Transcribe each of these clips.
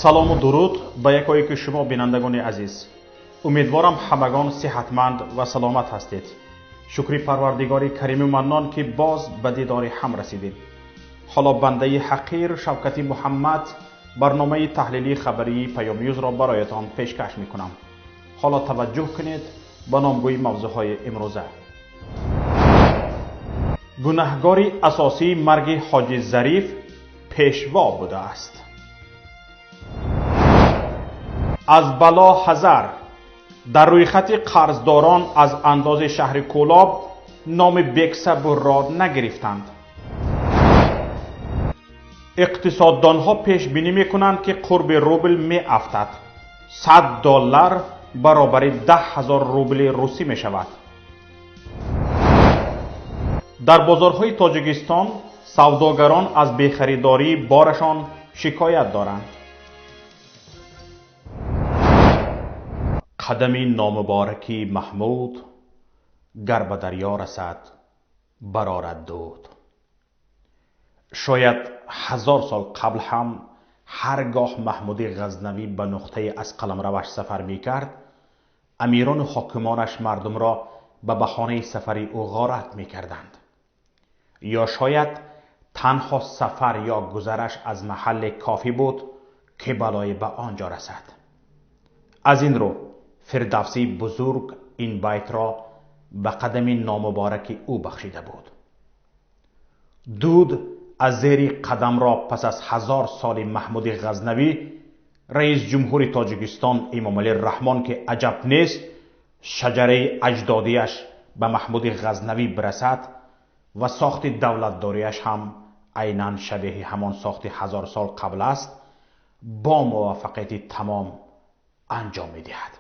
Салому дуруд ба якое ки шумо, бинандагони азиз. Умедворам, ҳамагон сиҳатманд ва саломат ҳастед. Шукри Парвардигори Кариму Маннон, ки боз ба дидори ҳам расидем. Ҳоло бандаи ҳақир Шавкати Муҳаммад барномаи таҳлилии хабарии Паёмньюзро бароятон пешкаш мекунам. Ҳоло таваҷҷӯҳ кунед ба номгӯи мавзӯъҳои имрӯза. Гунаҳгори асосии марги Ҳоҷи Зариф Пешво будааст. Аз бало ҳазар, дар рӯйхати қарздорон аз андози шаҳри Кӯлоб номи Бексабурро нагирифтанд. Иқтисоддонҳо пешбинӣ мекунанд, ки қурби рубл меафтад, 100 доллар баробари 10 000 рубли русӣ мешавад. Дар бозорҳои Тоҷикистон савдогарон аз бехаридории борашон шикоят доранд. Қадами номубораки Маҳмуд гар ба дарё расад, барорад дуд. Шояд 1000 сол қабл ҳам ҳар гоҳ Маҳмуди Ғазнавӣ ба нуқтае аз қаламраваш сафар мекард, амирону ҳокимонаш мардумро ба баҳонаи сафари ӯ ғорат мекарданд. Ё шояд танҳо сафар ё гузараш аз маҳалле кофӣ буд, ки балое ба он ҷо расад. Аз ин рӯ Фирдавсии бузург ин байтро ба қадами номубораки ӯ бахшида буд. Дуд аз зери қадамро пас аз 1000 соли Маҳмуди Ғазнавӣ раис ҷумҳури Тоҷикистон Эмомалӣ Раҳмон, ки аҷаб нест, шаҷараи аҷдодиаш ба Маҳмуди Ғазнавӣ бирасад ва сохти давлатдориаш ҳам айнан шабеҳи ҳамон сохти 1000 сол қабл аст, бо муваффақияти тамом анҷом медиҳад.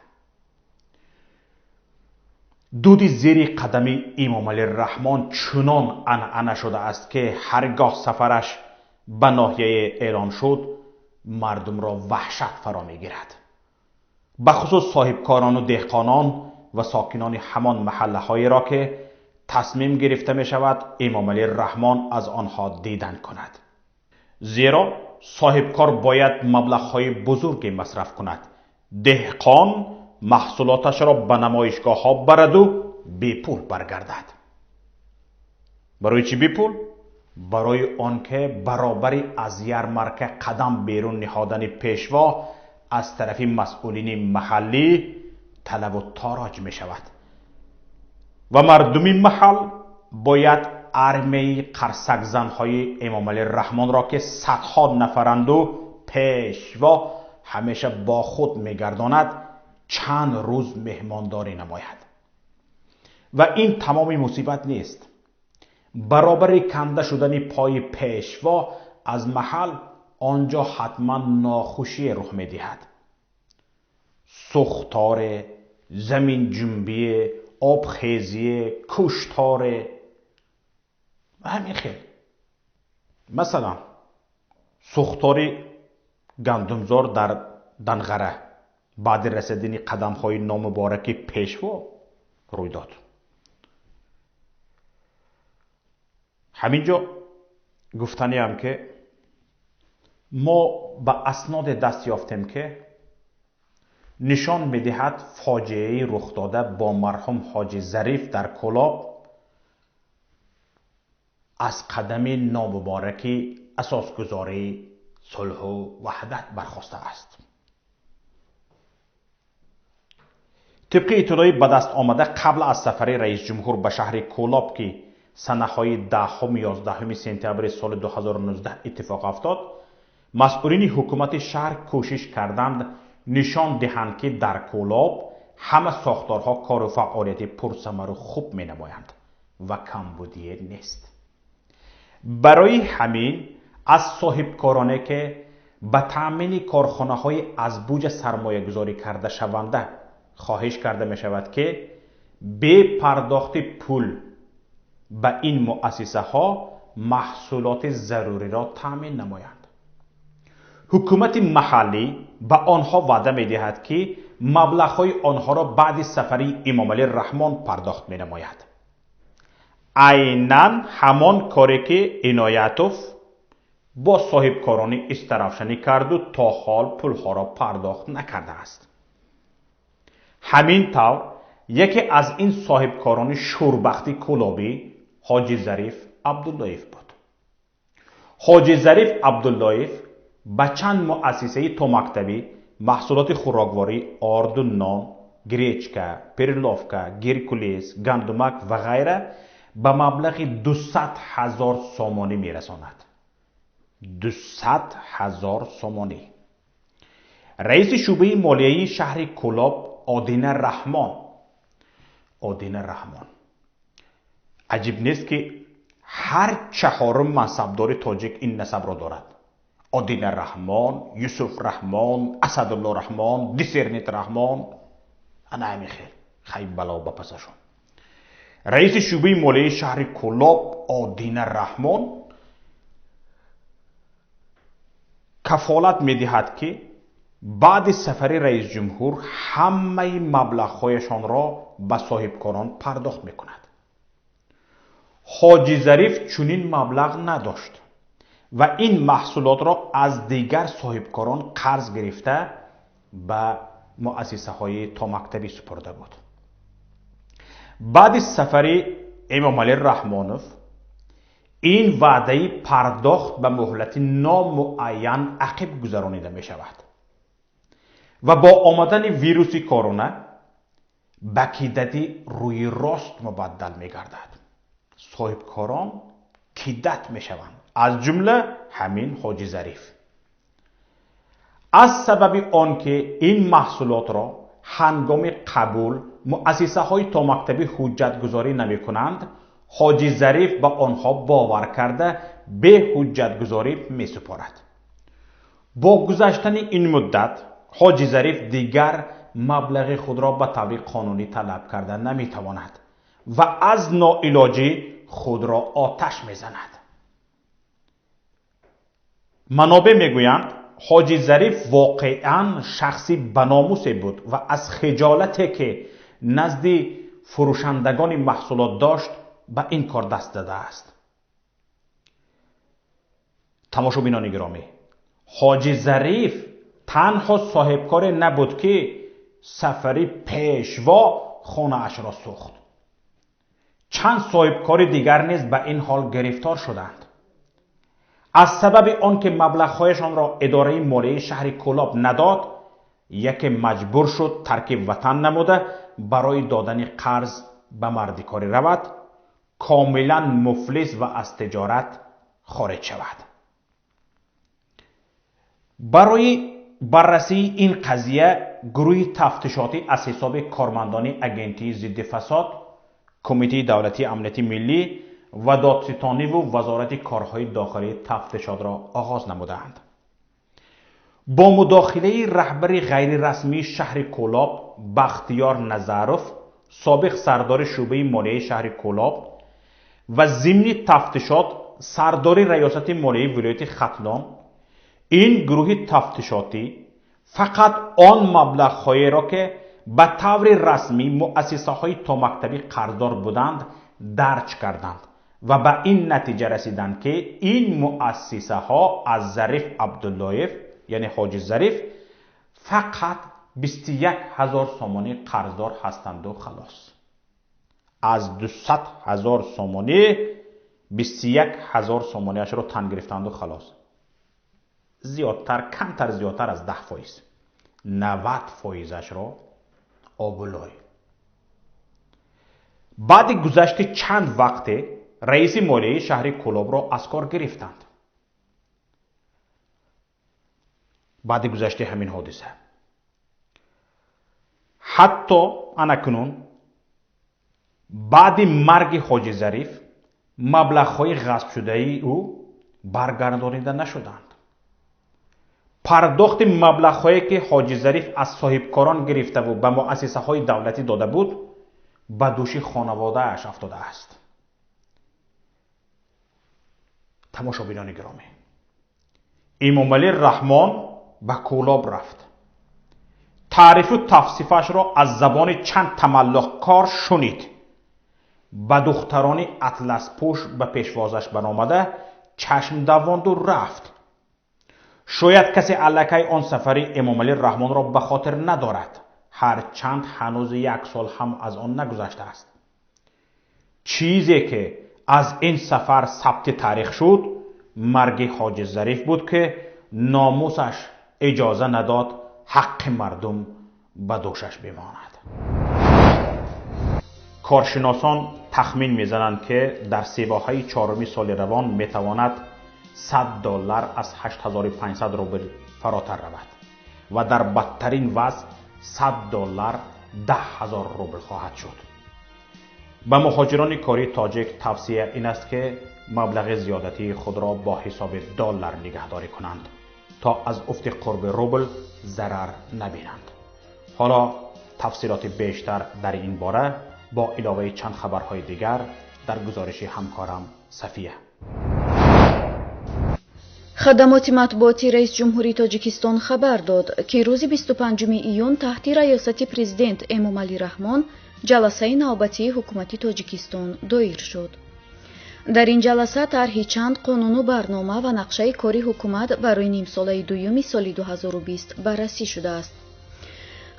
Дуди зери қадами Эмомалӣ Раҳмон чунон анъана шудааст, ки ҳар гоҳ сафараш ба ноҳияе эълон шуд, мардумро ваҳшат фаро мегирад, бахусус соҳибкорону деҳқонон ва сокинони ҳамон маҳаллаҳоеро, ки тасмим гирифта мешавад Эмомалӣ Раҳмон аз онҳо дидан кунад. Зеро соҳибкор бояд маблағҳои бузурге масраф кунад, деҳқон маҳсулоташро ба намоишгоҳҳо бараду бепул баргардад. Барои чӣ бепул? Барои он ки баробари аз ярмарка қадам берун ниҳодани Пешво аз тарафи масъулини маҳаллӣ талабу тороҷ мешавад ва мардуми маҳал бояд армияи қарсакзанҳои Эмомалӣ Раҳмонро, ки садҳо нафаранду Пешво ҳамеша бо худ мегардонад, чанд рӯз меҳмондорӣ намояд. Ва ин тамоми мусибат нест. Баробари канда шудани пои Пешво аз маҳал, он ҷо ҳатман нохушие рух медиҳад: сӯхторе, заминҷунбие, обхезие, кушторе ва ҳамин хел. Масалан, сӯхтори гандумзор дар Данғара баъди расидани қадамҳои номубораки Пешво рӯй дод. Ҳамин ҷо гуфтаниам, ки мо ба асноде даст ёфтем, ки нишон медиҳад, фоҷиаи рухдода бо марҳум Ҳоҷи Зариф дар Кӯлоб аз қадами номубораки асосгузории сулҳу ваҳдат бархостааст. Тибқи иттилои ба даст омада, қабл аз сафари раисҷумҳур ба шаҳри Кӯлоб, ки санаҳои 10-11 сентябри соли 2019 иттифоқ афтод, масъулини ҳукумати шаҳр кӯшиш карданд нишон диҳанд, ки дар Кӯлоб ҳама сохторҳо кору фаъолияти пурсамару хуб менамоянд ва камбудие нест. Барои ҳамин аз соҳибкороне, ки ба таъмини корхонаҳои аз буҷа сармоягузорӣ карда шаванда, хоҳиш карда мешавад, ки бепардохти пул ба ин муассисаҳо маҳсулоти заруриро таъмин намоянд. Ҳукумати маҳаллӣ ба онҳо ваъда медиҳад, ки маблағҳои онҳоро баъди сафари Эмомалӣ Раҳмон пардохт менамояд. Айнан ҳамон коре, ки Иноятов Бо соҳибкорони истаравшанӣ карду то ҳол пулҳоро пардохт накардааст. Ҳамин тавр яке аз ин соҳибкорони шӯрбахти кӯлобӣ Ҳоҷи Зариф Абдуллоев буд. Ҳоҷи Зариф Абдуллоев ба чанд муассисаи томактабӣ маҳсулоти хӯрокворӣ, орду нон, гречка, перловка, геркулес, гандумак ва ғайра ба маблағи 200 ҳазор сомонӣ мерасонад. 200 ҳазор сомонӣ. Раиси шӯъбаи молияи шаҳри Кӯлоб Одина Раҳмон. Одина Раҳмон. Аҷиб нест, ки ҳар чаҳорум мансабдори тоҷик ин насабро дорад. Одина Раҳмон, Юсуф Раҳмон, Асадулло Раҳмон, Дисернит Раҳмон. Ана ҳамин хел. Хай бало ба пасашон. Раиси шӯъбаи молияи шаҳри Кӯлоб Одина Раҳмон кафолат медиҳад, ки баъди сафари раисҷумҳур ҳамаи маблағҳояшонро ба соҳибкорон пардохт мекунад. Ҳоҷи Зариф чунин маблағ надошт ва ин маҳсулотро аз дигар соҳибкорон қарз гирифта ба муассисаҳои томактабӣ супурда буд. Баъди сафари Эмомалӣ Раҳмонов ин ваъдаи пардохт ба муҳлати номуайян ақиб гузаронида мешавад ва бо омадани вируси корона ба кидати рӯи рост мубаддал мегардад. Соҳибкорон кидат мешаванд, аз ҷумла ҳамин Ҳоҷи Зариф. Аз сабаби он ки ин маҳсулотро ҳангоми қабул муассисаҳои томактабӣ ҳуҷҷатгузорӣ намекунанд, Ҳоҷи Зариф ба онҳо бовар карда беҳуҷҷатгузорӣ месупорад. Бо гузаштани ин муддат Ҳоҷи Зариф дигар маблағи худро ба таври қонунӣ талаб карда наметавонад ва аз ноилоҷӣ худро оташ мезанад. Манобеъ мегӯянд, Ҳоҷи Зариф воқеан шахси баномусе буд ва аз хиҷолате, ки назди фурӯшандагони маҳсулот дошт, ба ин кор даст задааст. Тамошобинони гиромӣ, Ҳоҷи Зариф танҳо соҳибкоре набуд, ки сафари пешво хонаашро сӯхт. Чанд соҳибкори дигар низ ба ин ҳол гирифтор шуданд. Аз сабаби он ки маблағҳояшонро идораи молияи шаҳри Кӯлоб надод, яке маҷбур шуд тарки ватан намуда барои додани қарз ба мардикорӣ равад, комилан муфлис ва аз тиҷорат хориҷ шавад. Барои баррасии ин қазия гурӯҳи тафтишотӣ аз ҳисоби кормандони Агентии зидди фасод, Кумитаи давлатии амнияти миллӣ ва додситониву Вазорати корҳои дохилӣ тафтишотро оғоз намудаанд. Бо мудохилаи раҳбари ғайрирасмии шаҳри Кӯлоб Бахтиёр Назаров, собиқ сардори шӯъбаи молияи шаҳри Кӯлоб ва зимни тафтишот сардори раёсати молияи вилояти Хатлон, ин гурӯҳи тафтишотӣ фақат он маблағҳоеро, ки ба таври расмӣ муассисаҳои томактабӣ қарздор буданд, дарҷ карданд ва ба ин натиҷа расиданд, ки ин муассисаҳо аз Зариф Абдуллоев, яъне Ҳоҷи Зариф, фақат 21 ҳазор сомонӣ қарздор ҳастанду халос. Аз 200 ҳазор сомонӣ 21 ҳазор сомониашро тан гирифтанду халос. Зиёдтар, камтар зиёдтар аз 10%. 90 фоизашро обулой. Баъди гузашти чанд вақте раиси молияи шаҳри Кӯлобро аз кор гирифтанд. Баъди гузашти ҳамин ҳодиса. Ҳатто анакунун баъди марги Ҳоҷи Зариф маблағҳои ғасбшудаи ӯ баргардонида нашуданд. Пардохти маблағҳое, ки Ҳоҷи Зариф аз соҳибкорон гирифтаву ба муассисаҳои давлатӣ дода буд, ба дӯши хонаводааш афтодааст. Тамошобинони гиромӣ, Эмомалӣ Раҳмон ба Кӯлоб рафт. Таърифу тавсифашро аз забони чанд тамаллуқкор шунид. Ба духтарони атласпӯш ба пешвозаш баромада Чашм давонду рафт. Шояд касе аллакай он сафари Эмомалӣ Раҳмонро ба хотир надорад, ҳарчанд ҳанӯз як сол ҳам аз он нагузаштааст. Чизе ки аз ин сафар сабти таърих шуд, марги Ҳоҷи Зариф буд, ки номусаш иҷоза надод ҳаққи мардум ба дӯшаш бимонад. Коршиносон тахмин мезананд, ки дар севоҳаи чоруми соли равон метавонад 100 доллар аз 8500 рубл фаротар равад ва дар бадтарин вазъ 100 доллар 10 000 рубл хоҳад шуд. Ба муҳоҷирони кории тоҷик тавсия ин аст, ки маблағи зиёдатии худро бо ҳисоби доллар нигаҳдорӣ кунанд, то аз уфти қурби рубл зарар набинанд. Ҳоло тафсилоти бештар дар ин бора бо иловаи чанд хабарҳои дигар дар гузориши ҳамкорам Сафия. Хадамоти матбуоти раиси ҷумҳурии Тоҷикистон хабар дод, ки рӯзи 25 июн таҳти раёсати президент Эмомалӣ Раҳмон ҷаласаи навбатии ҳукумати Тоҷикистон доир шуд. Дар ин ҷаласа тарҳи чанд қонуну барнома ва нақшаи кори ҳукумат барои нимсолаи дуюми соли 2020 баррасӣ шудааст.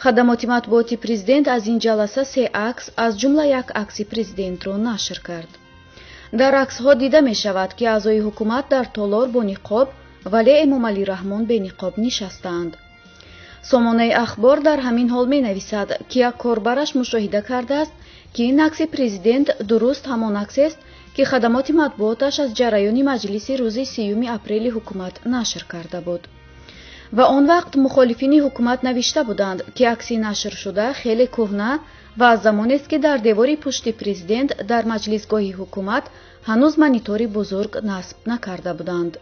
Хадамоти матбуоти президент аз ин ҷаласа се акс, аз ҷумла як акси президентро нашр кард. Дар аксҳо дида мешавад, ки аъзои ҳукумат дар толор бо ниқоб, вале Эмомалӣ Раҳмон бениқоб нишастаанд. Сомонаи Ахбор дар ҳамин ҳол менависад, ки як корбараш мушоҳида кардааст, ки ин акси президент дуруст ҳамон аксест, ки хадамоти матбуоташ аз ҷараёни маҷлиси рӯзи 30 апрели ҳукумат нашр карда буд. Ва он вақт мухолифини ҳукумат навишта буданд, ки акси нашршуда хеле кӯҳна ва аз замонест, ки дар девори пушти президент дар маҷлисгоҳи ҳукумат ҳанӯз монитори бузург насб накарда буданд.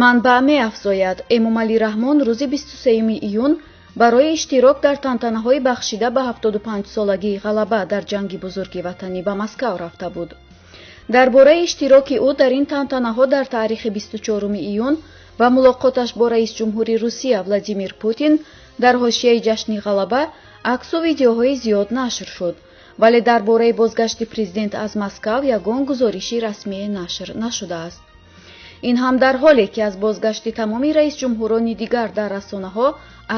Манбаъ меафзояд, Эмомалӣ Раҳмон рӯзи 23 июн барои иштирок дар тантанаҳои бахшида ба 75-солагии ғалаба дар Ҷанги Бузурги Ватанӣ ба Москав рафта буд. Дар бораи иштироки ӯ дар ин тантанаҳо дар таърихи 24 июн ва мулоқоташ бо раиси ҷумҳури Русия Владимир Путин дар ҳошияи ҷашни ғалаба аксу видеоҳои зиёд нашр шуд, вале дар бораи бозгашти президент аз Москав ягон гузориши расмие нашр нашудааст. Ин ҳам дар ҳоле, ки аз бозгашти тамоми раисҷумҳурони дигар дар расонаҳо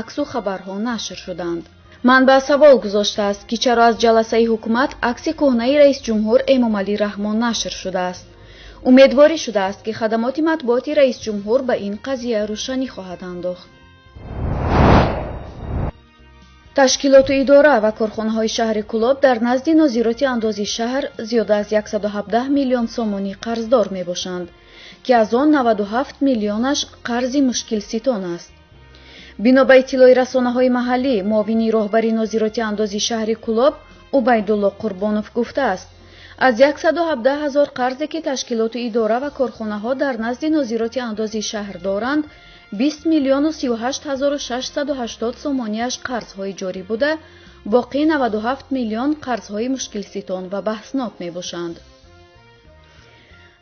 аксу хабарҳо нашр шуданд. Манбаъ савол гузоштааст, ки чаро аз ҷаласаи ҳукумат акси кӯҳнаи раисҷумҳур Эмомалӣ Раҳмон нашр шудааст. Умедворӣ шудааст, ки хадамоти матбуоти раисҷумҳур ба ин қазия рӯшанӣ хоҳад андохт. Ташкилоту идора ва корхонаҳои шаҳри Кӯлоб дар назди нозироти андози шаҳр зиёда аз 117 миллион сомонӣ қарздор мебошанд, ки аз он 97 миллионаш қарзи мушкилситон аст. Бино ба иттилои расонаҳои маҳаллӣ, муовини роҳбари нозироти андози шаҳри Кӯлоб Убайдулло Қурбонов гуфтааст, аз 117 ҳазор қарзе, ки ташкилоту идора ва корхонаҳо дар назди нозироти андози шаҳр доранд, 20 миллиону 38 ҳазору 680 сомонияш қарзҳои ҷорӣ буда, боқӣ 97 миллион қарзҳои мушкилситон ва баҳснок мебошанд.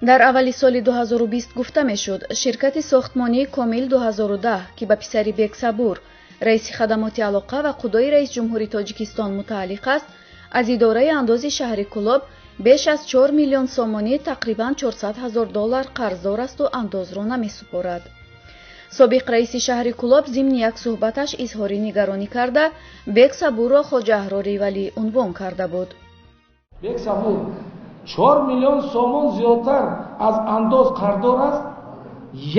Дар аввали соли 2020 гуфта мешуд, ширкати сохтмонии Комил 2010, ки ба писари Бексабур, раиси хадамоти алоқа ва қудои раиси ҷумҳури Тоҷикистон мутааллиқ аст, аз идораи андози шаҳри Кӯлоб беш аз 4 миллион сомонӣ, тақрибан 400 ҳазор доллар қарздор асту андозро намесупорад. Собиқ раиси шаҳри Кӯлоб зимни як суҳбаташ изҳори нигаронӣ карда, Бексабурро Хоҷа Аҳрори Валӣ унвон карда буд. Бексабур 4 миллион сомон зиёдтар аз андоз қарздор аст,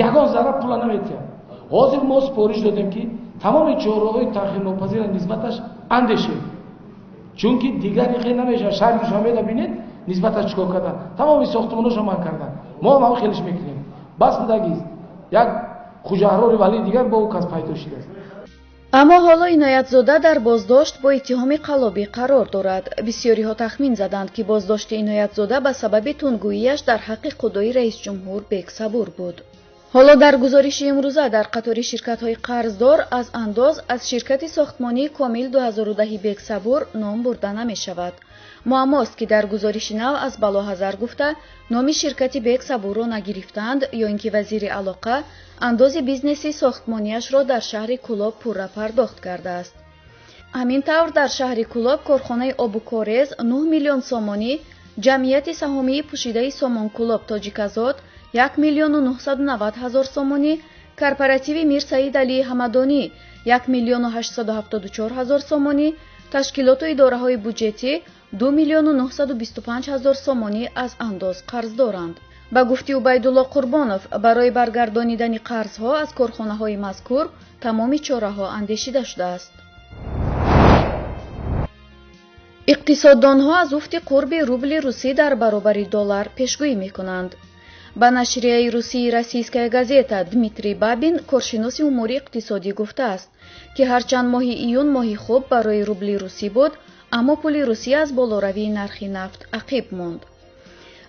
ягон зарра пула наметиҳад. Ҳозир мо супориш додем, ки тамоми чораҳои таъхирнопазирро нисбаташ андешем, чунки дигар хел намешавад. Шаҳри Душанбеда бинед, нисбаташ чикор кардан, тамоми сохтмоношо манъ кардан. Мо ҳам ҳамин хелиш мекунем. Бас будагист, як Хуҷаҳрори Валии дигар бо ӯ кас пайдо шудааст. Аммо ҳоло Иноятзода дар боздошт бо иттиҳоми қаллобӣ қарор дорад. Бисёриҳо тахмин заданд, ки боздошти Иноятзода ба сабаби тундгӯияш дар ҳаққи қудои раисҷумҳур Бексабур буд. Ҳоло дар гузориши имрӯза дар қатори ширкатҳои қарздор аз андоз аз ширкати сохтмонии Комил 2010 Бексабур ном бурда намешавад. Муаммост, ки дар гузориши нав аз балоҳазар гуфта номи ширкати Бексабурро нагирифтаанд ё ин ки вазири алоқа андози бизнеси сохтмонияшро дар шаҳри Кӯлоб пурра пардохт кардааст. Ҳамин тавр, дар шаҳри Кӯлоб корхонаи обу корез 9 миллион сомонӣ, ҷамъияти саҳомии пӯшидаи Сомонкӯлоб Тоҷиказот 1 миллиону 990 ҳазор сомонӣ, корпоративи Мир Саид Алии Ҳамадонӣ 1 миллиону 874 ҳазор сомонӣ, ташкилоту идораҳои буҷетӣ 2 миллиону 925 ҳазор сомонӣ аз андоз қарз доранд. Ба гуфти Убайдулло Қурбонов, барои баргардонидани қарзҳо аз корхонаҳои мазкур тамоми чораҳо андешида шудааст. Иқтисоддонҳо аз уфти қурби рубли русӣ дар баробари доллар пешгӯӣ мекунанд. Ба нашрияи русии «Российская газета» Дмитрий Бабин, коршиноси умури иқтисодӣ, гуфтааст, ки ҳарчанд моҳи июн моҳи хуб барои рубли русӣ буд, аммо пули Русия аз болоравии нархи нафт ақиб монд.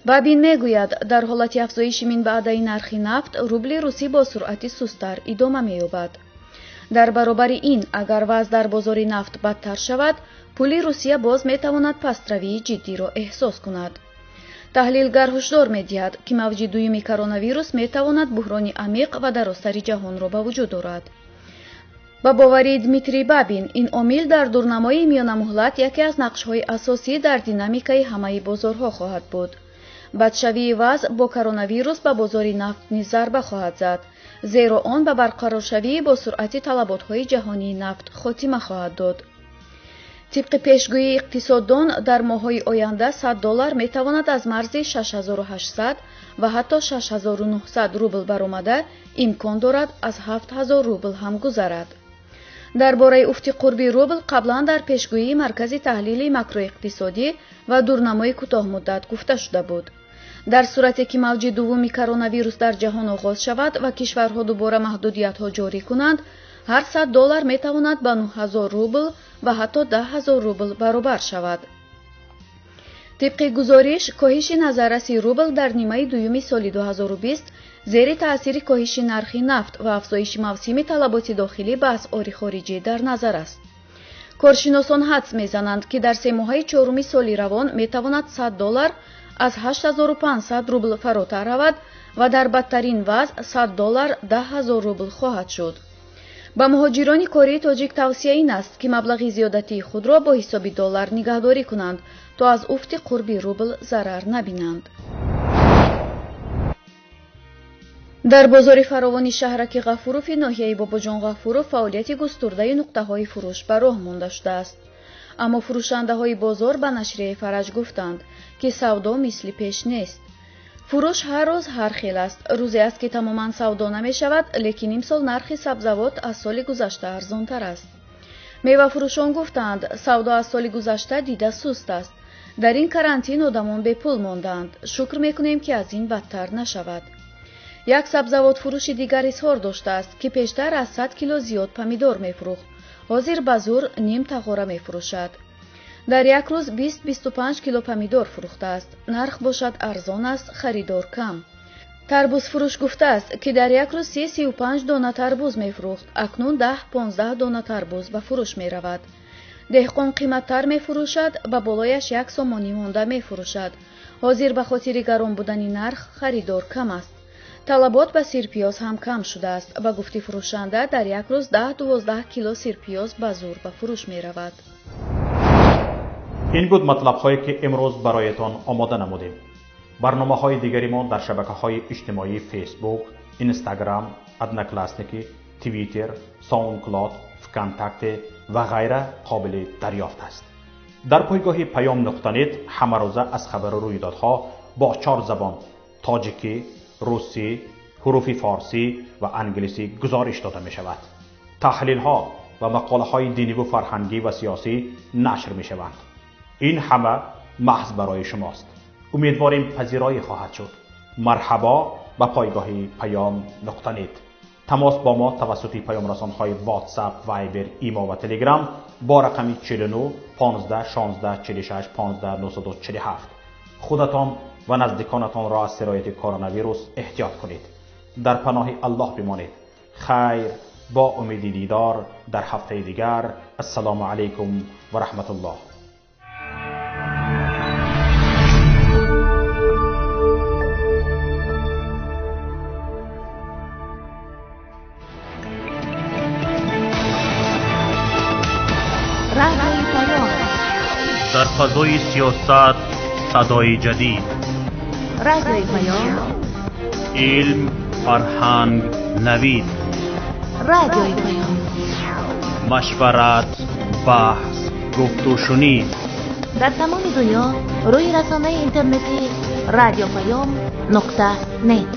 Бабин мегӯяд, дар ҳолати афзоиши минбаъдаи нархи нафт рубли русӣ бо суръати сусттар идома меёбад. Дар баробари ин, агар вазъ дар бозори нафт бадтар шавад, пули Русия боз метавонад пастравии ҷиддиро эҳсос кунад. Таҳлилгар ҳушдор медиҳад, ки мавҷи дуюми коронавирус метавонад буҳрони амиқ ва дарозтари ҷаҳонро ба вуҷуд орад. Ба бовари Дмитрий Бабин, ин омил дар дурнамои миёнамуҳлат яке аз нақшҳои асосӣ дар динамикаи ҳамаи бозорҳо хоҳад буд. Бадшавии вазъ бо коронавирус ба бозори нафт низ зарба хоҳад зад, зеро он ба барқароршавии бо суръати талаботҳои ҷаҳонии нафт хотима хоҳад дод. Тибқи пешгӯии иқтисоддон, дар моҳҳои оянда 100 доллар метавонад аз марзи 6800 ва ҳатто 6900 рубл баромада, имкон дорад аз 7000 рубл ҳам гузарад. Дар бораи уфти қурби рубл қаблан дар пешгӯии Маркази таҳлили макроиқтисодӣ ва дурнамои кӯтоҳмуддат гуфта шуда буд. Дар сурате ки мавҷи дуввуми коронавирус дар ҷаҳон оғоз шавад ва кишварҳо дубора маҳдудиятҳо ҷорӣ кунанд, ҳар 100 доллар метавонад ба 9000 рубл ва ҳатто 10 000 рубл баробар шавад. Тибқи гузориш, коҳиши назарраси рубл дар нимаи дуюми соли 2020 зери таъсири коҳиши нархи нафт ва афзоиши мавсими талаботи дохилӣ ба асъори хориҷӣ дар назар аст. Коршиносон ҳадс мезананд, ки дар семоҳаи чоруми соли равон метавонад 100 доллар аз 8500 рубл фаротар равад ва дар бадтарин вазъ 100 доллар 10 000 рубл хоҳад шуд. Ба муҳоҷирони кории тоҷик тавсия ин аст, ки маблағи зиёдатии худро бо ҳисоби доллар нигаҳдорӣ кунанд, то аз уфти қурби рубл зарар набинанд. Дар бозори фаровони шаҳраки Ғафурови ноҳияи Бобоҷон Ғафуров фаъолияти густурдаи нуқтаҳои фурӯш ба роҳ монда шудааст. Аммо фурӯшандаҳои бозор ба нашрияи Фараҷ гуфтанд, ки савдо мисли пеш нест. Фурӯш ҳар рӯз ҳар хел аст. Рӯзе аст, ки тамоман савдо намешавад, лекин имсол нархи сабзавот аз соли гузашта арзонтар аст. Мевафурӯшон гуфтанд, савдо аз соли гузашта дида суст аст. Дар ин карантин одамон бепул мондаанд. Шукр мекунем, ки аз ин бадтар нашавад. Як сабзавотфурӯши дигар изҳор доштааст, ки пештар аз 100 кило зиёд помидор мефурӯхт, ҳозир ба зур ним тағора мефурӯшад. Дар як рӯз 20-25 кило помидор фурӯхтааст. Нарх бошад арзон аст, харидор кам. Тарбузфурӯш гуфтааст, ки дар як рӯз 30-35 дона тарбуз мефурӯхт, акнун 10-15 дона тарбуз ба фурӯш меравад. Деҳқон қиматтар мефурӯшад, ба болояш 1 сомонӣ монда мефурӯшад. Ҳозир ба хотири гарон будани нарх харидор кам аст. Талабот ба сирпиёз ҳам кам шудааст. Ба гуфти фурӯшанда, дар як рӯз 10-12 кило сирпиёз ба зур ба фурӯш меравад. Ин буд матлабҳое, ки имрӯз бароятон омода намудем. Барномаҳои дигари мо дар шабакаҳои иҷтимоии Фейсбук, Инстаграм, Одноклассники, Твиттер, Саундклауд, ВКонтакте ва ғайра қобили дарёфт аст. Дар пойгоҳи паём.нет ҳамарӯза аз хабару рӯйдодҳо бо чор забон: тоҷикӣ, русӣ, ҳуруфи форсӣ ва англисӣ гузориш дода мешавад. Таҳлилҳо ва мақолаҳои диниву фарҳангӣ ва сиёсӣ нашр мешаванд. Ин ҳама маҳз барои шумост. Умедворем, пазироӣ хоҳад шуд. Марҳабо ба пойгоҳи паём.нет. Тамос бо мо тавассути паёмрасонҳои WhatsApp, Viber, Имо ва Telegram бо рақами 49 15 16 46 15 947. Худатон ва наздиконатонро аз сирояти коронавирус эҳтиёт кунед. Дар паноҳи Аллоҳ бимонед. Хайр, бо умеди дидор дар ҳафтаи дигар. Ассалому алайкум ва раҳматуллоҳ. Радиои Паём. Дар фазои сиёсат садои ҷадид. Радиои Паём. Илм, фарҳанг, навид. Радиои Паём. Машварат, баҳс, гуфтушунид. Дар тамоми дунё рӯи расонаи интернетӣ радиопаём.нет.